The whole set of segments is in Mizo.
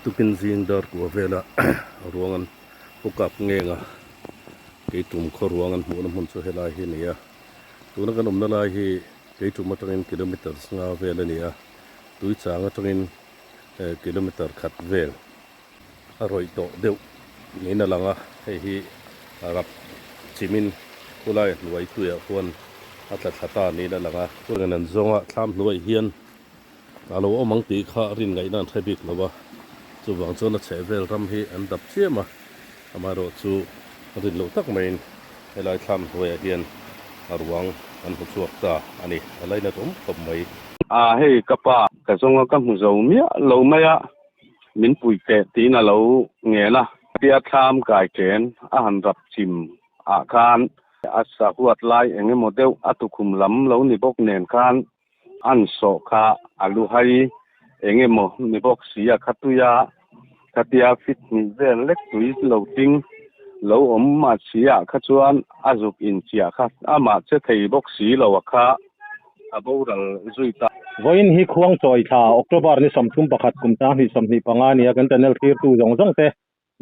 Tukin zing dar kua vela ruang an pu kap ngeng a, keitum khaw ruang an hmuhna hmun chu helai hi a ni a. Tuna kan awmna lai hi keitum atangin kilometre nga vel a ni a, tui chang atangin kilometre khat vel a rawih tawh deuh niin a lang a, hei hi rap chimin khulai hnuai tuiah khuan a tla thla ta niin a lang a. Chuan an zawnga thlam hnuaiah hian A lo awm ang tih kha rin ngaihna an hre bik lo a, chuvang chuan a chhehvel ram hi an dap chiam a, amaherawh chu rin loh tak maiin helai thlam hnuaiah hian a ruang an hmu chhuak ta a ni, a lainat awm khawp mai. A hei ka pa ka zawnga ka hmu zo miah lo mai a, min pui teh tiin a lo ngen a, tia thlam kai chen a han rap chim ah khan a sahuat lai eng emaw deuh a tukhum lam lo ni bawk nen khan An sawh kha a lu hai eng emaw ni bawk si a kha tui a, khatia fit hnih vel lek tui lo tling lo awm mah si ah kha chuan a zuk inchiah kha amah che thei bawk si lo a kha a boral zui ta. Vawiin hi Khuangchawi thla October ni 31 kum 2025 nia kan channel thlirtu zawng zawng te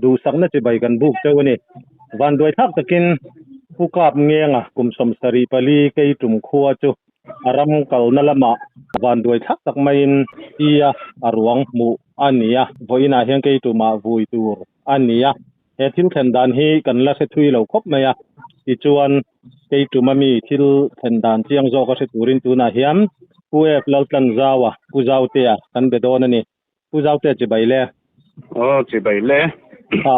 Duhsakna chibai kan buk cheu a ni. Vanduai thlak takin Pu Kap Ngenga kum 74 kei tum khua chu a ram kalna lamah vanduai thlak tak maiin tia a ruang hmuh a ni a, vawiinah hian kei tumah vui tur a ni a. He thil thlen dan hi kan la hre thui lo khawp mai a, tichuan kei tuma mi thil thlen dan chiang zawk a hre turin tunah hian Pu F Laltlanzaua, Pu Zautea kan be dawn a ni. Pu Zaute chibai le. Aw chibai le. Kha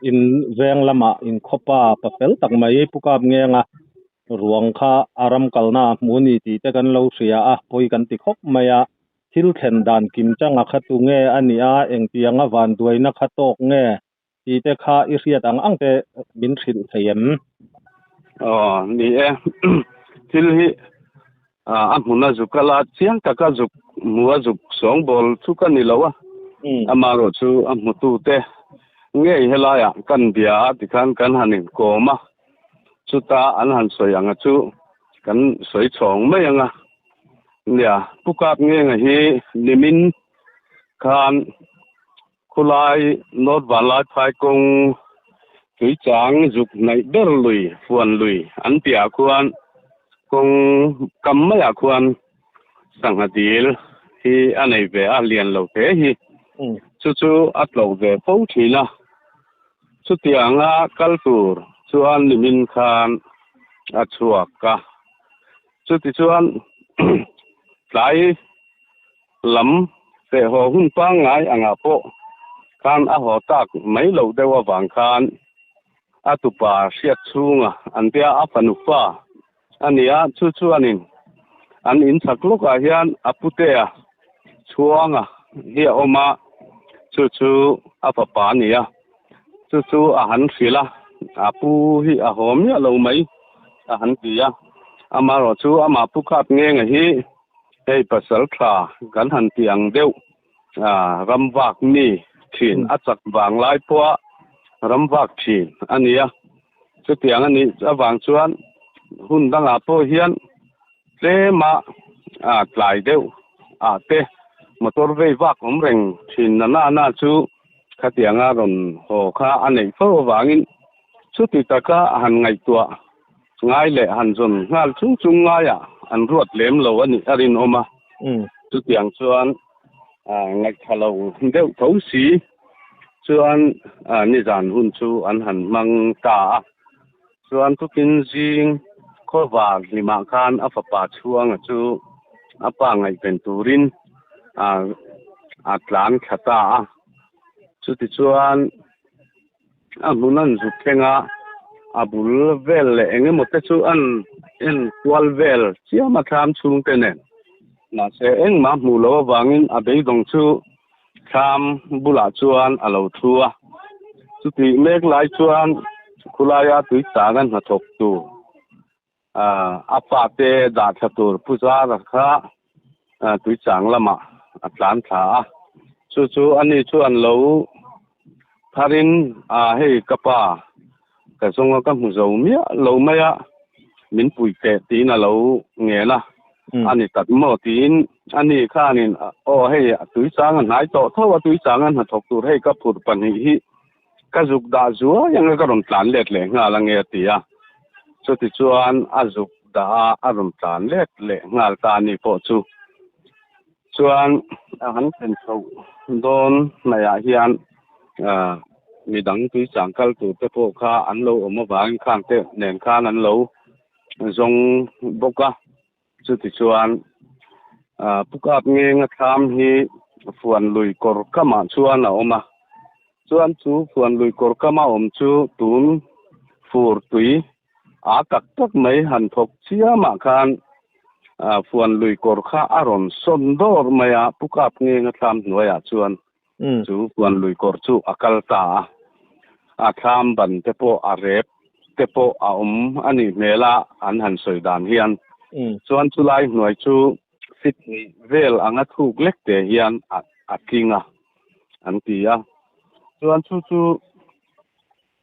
in veng lamah in khawpa pa fel tak mai Pu Kap Ngenga ruang kha a ram kalna a hmu ni tih te kan lo hria a, pawi kan ti khawp mai a. Thil thlen dan kim changa kha tu nge a nih a, engtianga vanduaina kha tawk nge tih te kha i hriat ang ang te min hrilh thei em? Aw, ni e. Thil hi a hmun a zuk a la chiang taka zuk hmu a zuk sawngbawl chu ka ni lo a. Amaherawh chu a hmutu te ngei helaiah kan bia a tikhan kan han inkawm a, chuta an han sawi anga chu kan sawi chhawng mai anga. Nia, Pu Kap Ngenga hi nimin khan Khulai North Vanlai phai kawng Tuichang zuk hnaih ber lui Fuan lui an piahah khuan kawng kam maiah khuan sangha dil hi a nei ve a, lian lo hle hi. Chu chu a tlawh ve fo thin a. Chutianga kal tur chuan nimin khan a chhuak a. Chutichuan tlai Lam feh haw hun pangngai angah pawh khan a haw tak mai loh deuh avang khan a tupa hriat chhunga an tia a fanu fa a ni a, chu chuanin an inchhak lawkah hian a putea chhuanga hi a awm a, chu chu a fapa a ni a, chu chu a han hrilh a, a pu hi a haw miah lo mai a han ti a, amaherawh chu amah pu khat ngenga hi Hei pasal tha kan han ti ang deuh ram vak mi thin a chak vang lai pawha ram vak thin a ni a, chutiang a nih avang chuan hun dangah pawh hian tlema tlai deuh ah te motor vei vak awm reng thin na na na chu khatianga rawn haw kha a neih fo avangin chuti taka han ngaihtuah Ngai leh han zawn nghal chung chung ngaiah an ruat lem lo a nih a rinawm a. Chutiang chuan ngaihthla lo deuh tho si chuan nizan hun chu an han hmang ta a. Chuan tukin zing khawvar hlimah khan a fapa chhuanga chu a pa ngaihven turin a tlan thla ta a. Chutichuan. A hmun an zut thleng a, a bul vel leh eng emaw te chu an en kual vel chiam a thlam chhung te nen. Mahse engmah hmuh loh avangin a beidawng chu thlam bulah chuan a lo thu a. Chutih mek lai chuan khulaia tui chang a hnathawk tur a fate dah thla tur Pu Zara kha Tuichang lamah a tlan thla a, chu chu ani chuan lo tharin a hei ka pa ka zawnga ka hmu zo miah lo mai a, min pui teh tiin a lo ngen a. A ni tak maw tiin ani khanin aw hei tuichang a hnai tawh tho a, tuichang a hnathawk tur hei ka phurh pahnih hi ka zuk dah zuai anga ka rawn tlan let leh nghal ange a ti a. Chutichuan a zuk dah a, a rawn tlan let leh nghal ta a ni pawh chu. Chuan a han thlen chhoh dawn hnaihah hian midang tuichang kal tur te pawh kha an lo awm avangin khang te nen khan an lo zawng bawk a. Chutichuan Pu Kap Ngenga thlam hi Fuan lui kawr kamah chuan a awm a. Chuan chu Fuan lui kawr kama awm chu tun fur tui A tak tak mai han thawk chiamah khan Fuan lui kawr kha a rawn sawn dawr mai a, Pu Kap Ngenga thlam hnuaiah chuan chu Fuan lui kawr chu a kal ta a. A thlam ban te pawh a rep te pawh a awm a nih hmel a, an han sawi dan hian. Chuan chulai hnuai chu fit hnih vel anga thuk lek te hian a tling a, an ti a. Chuan chu chu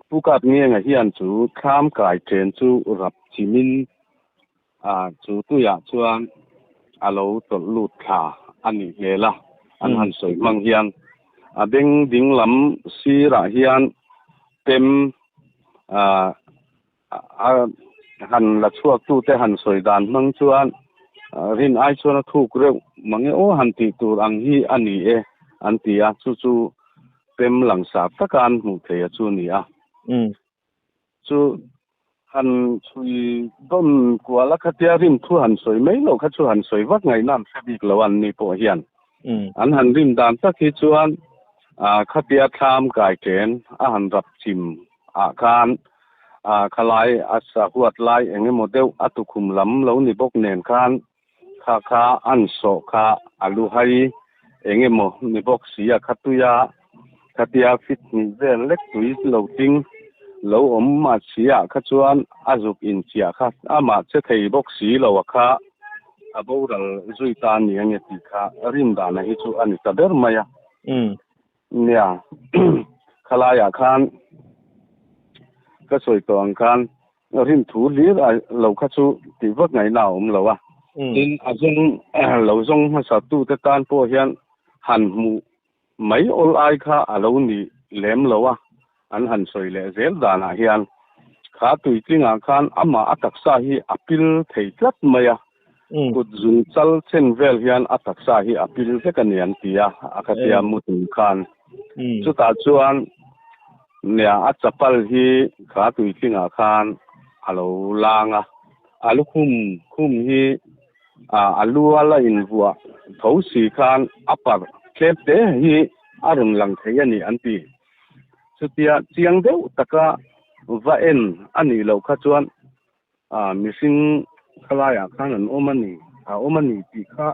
Pu Kap Ngenga hian chu thlam kai chen chu rap chimin chu tuiah chuan a lo tawlh lut thla a nih hmel a, an han sawi hmang hian a beng ding lam sirah hian pem a han la chhuak tute han sawi dan hmang chuan rin ai chuan a thuk reuh mange aw han tih tur ang hi a ni e an ti a, chu chu pem langsar taka an hmuh thei a chu ni a. Chu han chhui dawn kual a khatia rin thu han sawi mai loh kha chu han sawi vak ngaihna an hre bik lo an ni pawh hian. An han rin dan tak hi chuan khatia thlam kai chen a han rap chim ah khan khalai a sa huat lai eng emaw deuh a tukhum lam lo ni bawk nen khan Kha kha an sawh kha a lu hai eng emaw ni bawk si a kha tui a, khatia fit hnih vel lek tui lo tling lo awm mah si ah kha chuan a zuk inchiah kha amah che thei bawk si lo a kha a boral zui ta a ni ange tih kha rin dana hi chu a ni ta ber mai a. Nia, khalaiah khan ka sawi tawh ang khan rin thu hlir a lo kha chu tih vak ngaihna a awm lo a. Tin, a zawng lo zawng hmasa tute tan pawh hian han hmuh mai awl ai kha a lo ni lem lo a, an han sawi leh zel danah hian kha tuitlingah khan amah a taksa hi a pil thei tlat mai a, kut zung chal chen vel hian a taksa hi a pil vek a ni an ti a, a khatia mu tum khan. Chutah chuan nia a chapal hi kha tuitlingah khan a lo lang a, a lukhum khum hi a lu a la invuah tho si khan a parh tlem te hi a rawn lang thei a ni an ti. Chutia chiang deuh taka va en a nih loh kha chuan mihring khalaiah khan an awm a ni, a awm a ni tih kha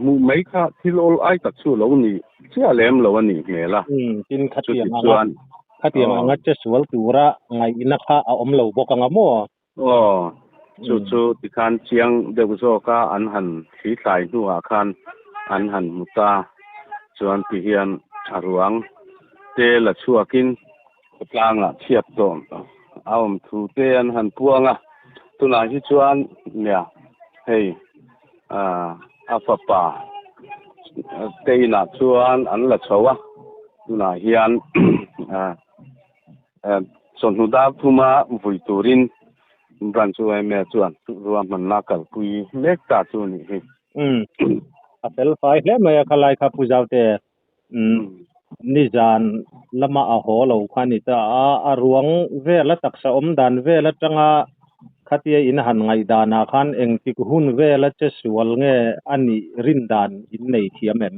hmuh mai kha thil awl ai tak chu lo ni chiah lem lo a nih hmel a. Tin, khatiang anga, khatiang anga che sual tura ngaihna kha a awm lo bawk anga maw? Aw, chu chu tikhan chiang deuh zawka an han thli thlai hnuah khan an han hmu ta chuan ti hian a ruang te la chhuakin khawtlangah chhiat tawh a awm thu te an han puang a, tunah hi chuan nia hei a fapa te inah chuan an la chho a, tunah hian Chawhnu dar thuma vui turin Branch yma chuan ruahmanna kalpui mek ta chu a nih hi. Umm. A fel fai hle mai a khalai kha Pu Zaute. Umm. Nizan lama a haw lo kha a ni ta a, a ruang vel a taksa awm dan vel atanga khatia in han ngaih danah khan engtik hun vela che sual nge a nih rin dan in nei thiam em?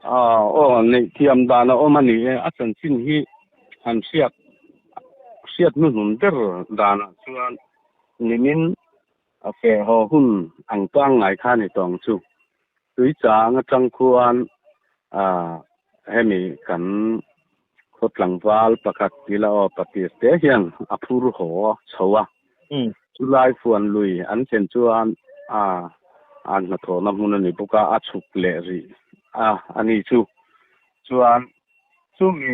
Aw, neih thiam dan a awm a ni e. A chanchin hi han hriat hriat hnuhnun ber danah chuan nimin a feh haw hun ang pangngai kha a ni tawng chu. Tuichang atang khuan hemi kan khaw tlangval pakhat tila aw patir te hian a phur haw chho a. Chulai fuan lui an thlen chuan a an hnathawhna hmun a ni bawk a, a chhuk leh rih a a ni chu. Chuan chumi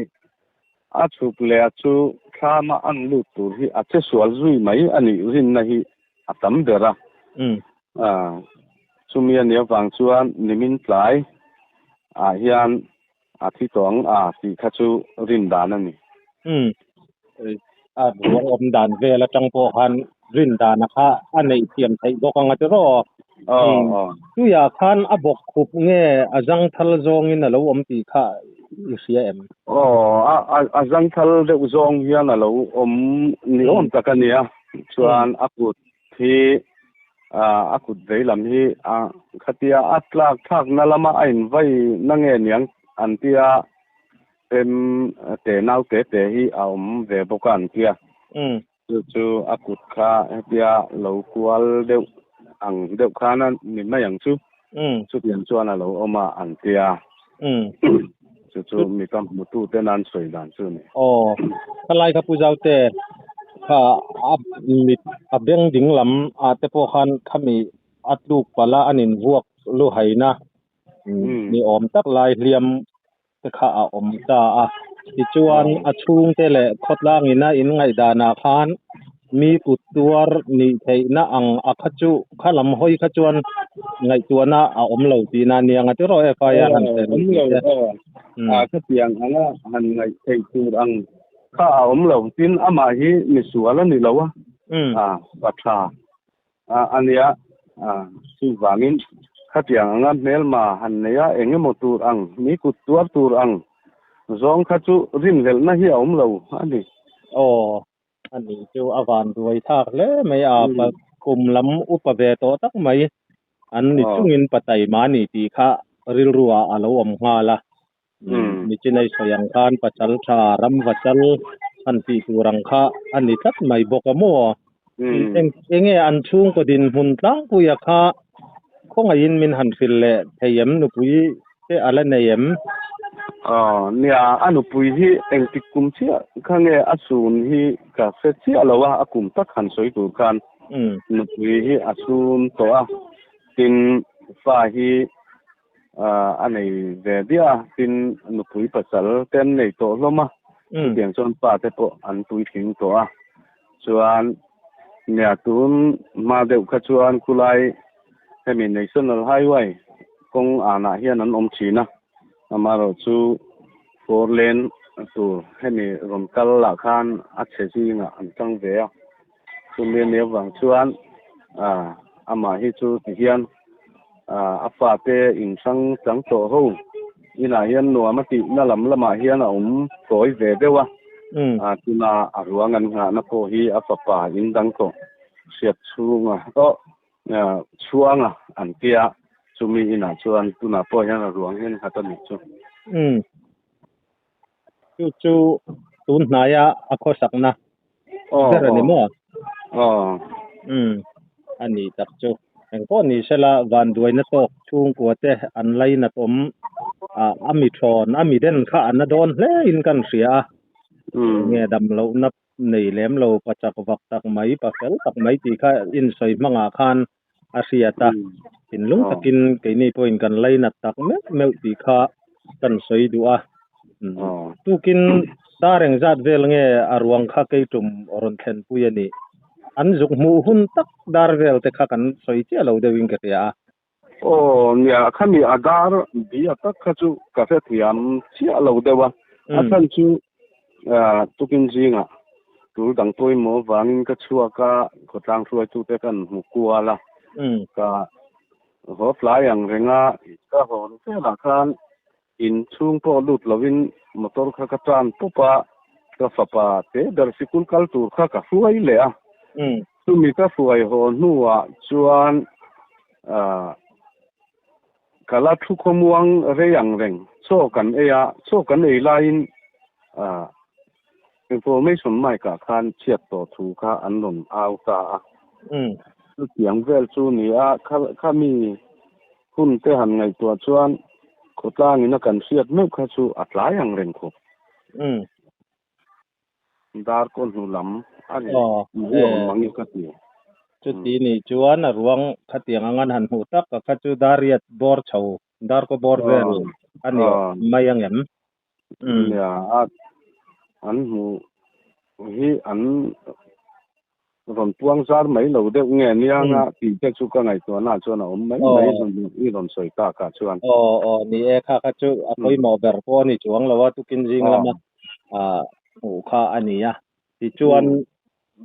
a chhuk leh a chu thlama an lut tur hi a che sual zui mai a nih rinna hi a tam ber a. Chumi a nih avang chuan nimin tlai ah hian a thi tawh ang a tih kha chu rin dan a ni. Umm. A ruang awm dan vel atang pawh khan rin dana kha a neih thiam theih bawk ang a ti rawh. Aw. Tuiah khan a bawk khup nge a zangthal zawngin a lo awm tih kha i hria em? Aw, a zangthal deuh zawng hian a lo awm ni awm tak a nia. Chuan a kut hi a kut vei lam hi a khatia a tlak thlakna lama a invai na nge niang an tia pem te nau te te hi a awm ve bawk a an tia. Chu chu a kut kha hetia lo kual deuh ang deuh khan a ni mai ang chu. Chutiang chuan a lo awm a an tia. Chu chu mi ka hmutu ten an sawi dan chu a ni. Aw, khalai kha Pu Zaute kha a mit a beng ding lam ah te pawh khan khami a tluk palh a an invuak luhaina ni awm tak lai hliam te kha a awm ta a. Tichuan a chhungte leh khawtlangin a inngaihdanah khan mi kut tuar nih theihna ang a kha chu kha lam hawi kha chuan ngaihtuahna a awm lo tihna a nia nga tiraw FIR han hre awm lo aw. A khatiang anga han ngaih theih tur ang kha a awm lo. Tin amah hi misual a ni lo a, a pa tha A nia, chuvangin khatiang anga hmelma han nei a eng emaw tur ang, mi kut tuar tur ang zawng kha chu rinhlelhna hi a awm lo a ni. Aw, a ni chu a van duai thlak hle mai a, kum lam upa ve tawh tak mai an ni chungin pa taima a ni tih kha rilru ah a lo awm nghal a. Nichinai sawi ang khan pasal tha ram vachal han tih tur ang kha a ni tlat mai bawk a maw? Enge an chhungkaw dinhmun tlangpuia kha khawngaihin min han hrilh leh thei em? Nupui te a la nei em? Aw, nia, a nupui hi engtik kum chiah kha nge a sun hi ka hre chiah lo a, a kum tak han sawi tur khan nupui hi a sun tawh a, tin fa hi a nei ve diah a, tin nupui pasal te an nei tawh hlawm a, chutiang chuan pa te pawh an puitling tawh a, chuan nia tun hma deuh kha chuan khulai hemi National Highway kawng anah hian an awm thin a, amaherawh chu four lane tur hemi rawn kal lah khan a chhe zingah an tang ve a. Chumi a nih avang chuan amah hi chu ti hian a fate inhrang chang tawh ho inah hian nuam a tihna lam lamah hian a awm tawi ve deuh a. Tuna a ruang an nghahna pawh hi a fapa in dang tawh hriat chhunga aw chhuanga an tia chumi inah chuan tunah pawh hian a ruang hian nghat a nih chu. Chu chu tun hnaia a khawsakna ber a ni maw? Aw. Umm, a ni tak chu. Engpawh ni sela vanduaina tawk chhungkua te an lainat awm a, a mi thawn, a mi den kha a na dawn hle in kan hria a. Nge dam lohna nei lem lo pa chak vak tak mai, pa fel tak mai tih kha insawi hmangah khan a hriat a, thinlung takin keini pawhin kan lainat tak meuh meuh tih kha kan sawi duh a. Tukin dar engzat vel nge a ruang kha keitum rawn thlenpui a nih? An zuk hmuh hun tak dar vel te kha kan sawi chiah lo deuhin ka hria a. Aw, nia, khami a dar bia tak kha chu ka hrethiam chiah lo deuh a. A chhan chu tukin zingah tul dang pawimawh vangin ka chhuak a, khawtlang hruaitute kan hmu kual a. Ka haw tlai ang reng a, ka hawn velah khan In chhung pawh lut lovin motor kha ka tan pawp a, ka fapa te ber sikul kal tur kha ka hruai leh a. Chumi ka hruai haw hnuah chuan ka la thu khawmuang rei ang reng. Chaw kan ei a, chaw kan ei laiin information mic ah khan chhiat tawh thu kha an rawn au ta a. Chutiang vel chu ni a, khami Hun te han ngaihtuah chuan khawtlangin a kan hriat meuh kha chu a tlai ang reng khawp. Dar kaw hnu lam a ni mai awm mang i ka ti. Chuti nih chuan a ruang khatiang anga an han hmuh tak a kha chu Dariat bawr chho, Darkaw bawr vel a ni mai ang em? Nia, an hmuh hi an. rawn puang zar mai lo deuh nge nia nga tih te chu ka ngaihtuahna ah chuan a awm mai mai i rawn sawi tak ah chuan. Aw aw ni e kha kha chu a pawimawh ber pawh a ni chuang lo a tukin zing lama hmuh kha a ni a. Tichuan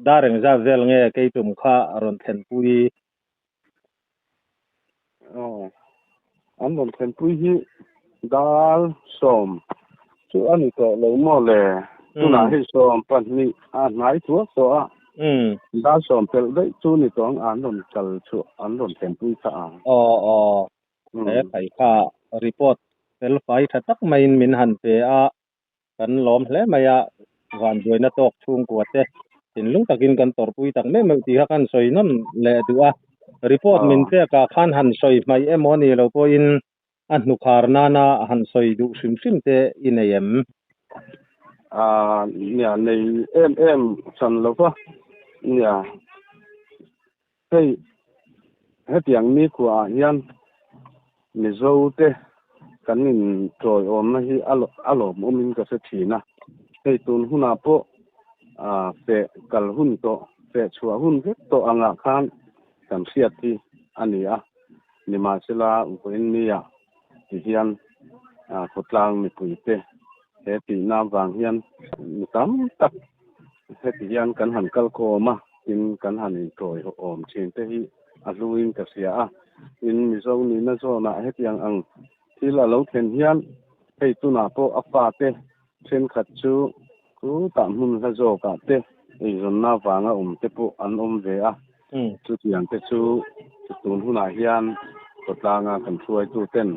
dar engzat vel nge keitum kha rawn thlenpui Aw, an rawn thlenpui hi dal sawm chu a ni tawh lo maw le? Tunah hei sawm pahnih a hnai thuak tawh a, dal sawm pelh daih chu ni tawh ang an rawn kal chhuah an rawn thlenpui kha ang. Aw aw, he khai kha report fel fai tha tak maiin min han pe a, Kan lawm hle mai a, vanduaina tawk chhungkua te thinlung takin kan tawrhpui tak meuh meuh tih kha kan sawi nawn leh duh a. Report min pek ah khan han sawi hmaih emaw ni lo pawhin a hnukhar nana han sawi duh hrim hrim te i nei em? Aaa nia nei em em chan lo va, nia hei hetiang nikhua ah hian Mizo te kan in tawiawmna hi a lawmawm in ka hre thin a, hei tun hunah pawh feh kal hun tawh, feh chhuah hun vek tawh angah khan kan hriat hi a ni a, nimahsela vawiin nia ti hian khawtlang mipui te he tihna avang hian mi tam tak heti hian kan han kal khawm a, tin kan han in tawiawm thin te hi a hluin ka hria a, in Mizo nihna zawnah hetiang ang thil a lo thlen hian hei tunah pawh a fate thenkhat chu chutah hmun hla zawkah te eizawnna vanga awm te pawh an awm ve a, chutiang te chu tun hunah hian khawtlanga kan hruaitu ten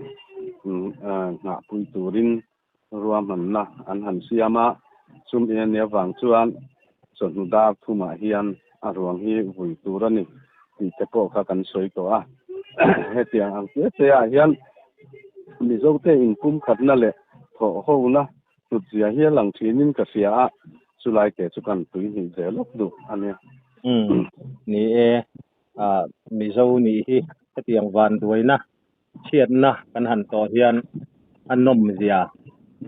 nghahpui turin ruahmanna an han siam a, chumi a nih avang chuan chawhnu dar thumah hian a ruang hi vui tur a ni tih te pawh kha kan sawi tawh a. Hetiang ang te te ah hian Mizote inpumkhatna leh thawhhona hlutzia hi a lang thinin ka hria a, chulai te chu kan tui hnih ve lawk duh a nia. Umm, ni e, Mizo nih hi hetiang vanduaina chhiatna kan han tawh hian a nawm zia,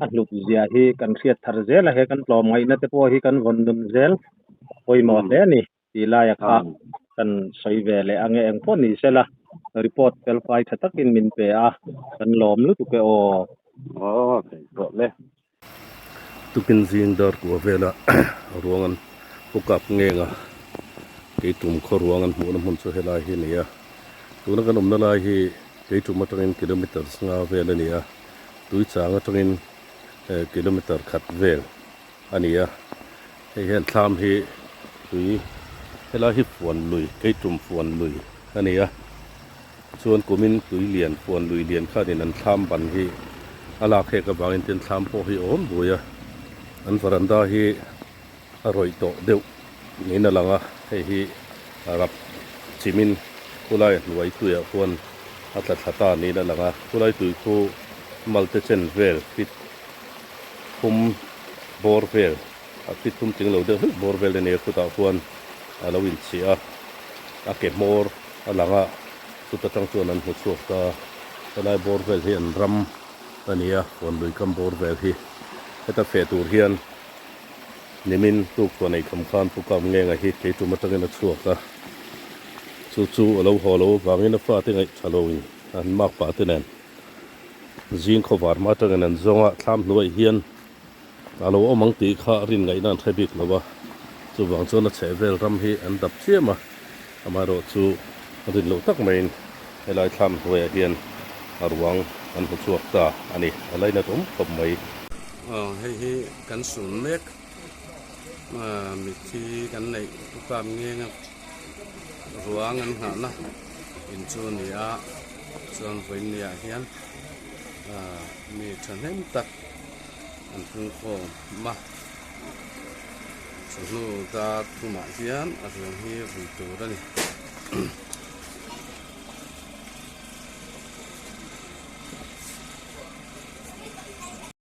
a hlut zia hi kan hriat thar zel a, he kan tlawm ngaihna te pawh hi kan vawn nun zel pawimawh hle a ni tih laia kha kan sawi ve leh ange eng pawh ni sela report fel fai tha takin min pe a, kan lawm lutuk e aw. Aw theih tawh le. Tukin zing dar kua vela ruang an pu kap ngeng a, keitum khaw ruang an hmuhna hmun chu helai hi a ni a. Tuna kan awmna lai hi keitum atangin kilometres nga vel a ni a, tui chang atangin kilometer khat vel a ni a. Hei hian thlam hi tui helai hi fuan lui keitum fuan lui a ni a. Chuan kumin tui lian fuan lui lian khanin an thlam ban hi a lak hek avangin tin thlam pawh hi a awm bui a, an varanda hi a rawih tawh deuh niin a lang a, hei hi rap chimin khulai hnuai tuiah khuan a tla thla ta niin a lang a, khulai tui khu malte chen vel fit thum bawr vel a fit thum tling lo deuh hlek bawr vel a nia khutah khuan a lo inchhiah a, a ke hmawr. A lang a, chuta tang chuan an hmu chhuak ta. Helai bawr vel hi an ram a ni a, Huanlui kam bawr vel hi. Heta feh tur hian nimin tuk chuan ei kham khan Pu Kam Ngenga hi keitum atangin a chhuak a. Chu chu a lo haw lo avangin a fate ngaih tha loin an mak pah te nen zing khawvar hma atangin an zawng a, thlam hnuaih hian a lo awm ang tih kha rin ngaihna an hre bik lo a, chuvang chuan a chhehvel ram hi an dap chiam a, amaherawh chu rin loh tak maiin helai thlam hnuaiah hian a ruang an hmu chhuak ta a ni, a lainat awm khawp mai. Aw hei hi kan sun mek mitthi kan neih pu kap ngeng a ruang an nghahna in chu a ni a, chuan vawiin niah hian mi thahnem tak an pungkhawm a, chawhnu dar thumah hian a ruang hi vui tur a ni.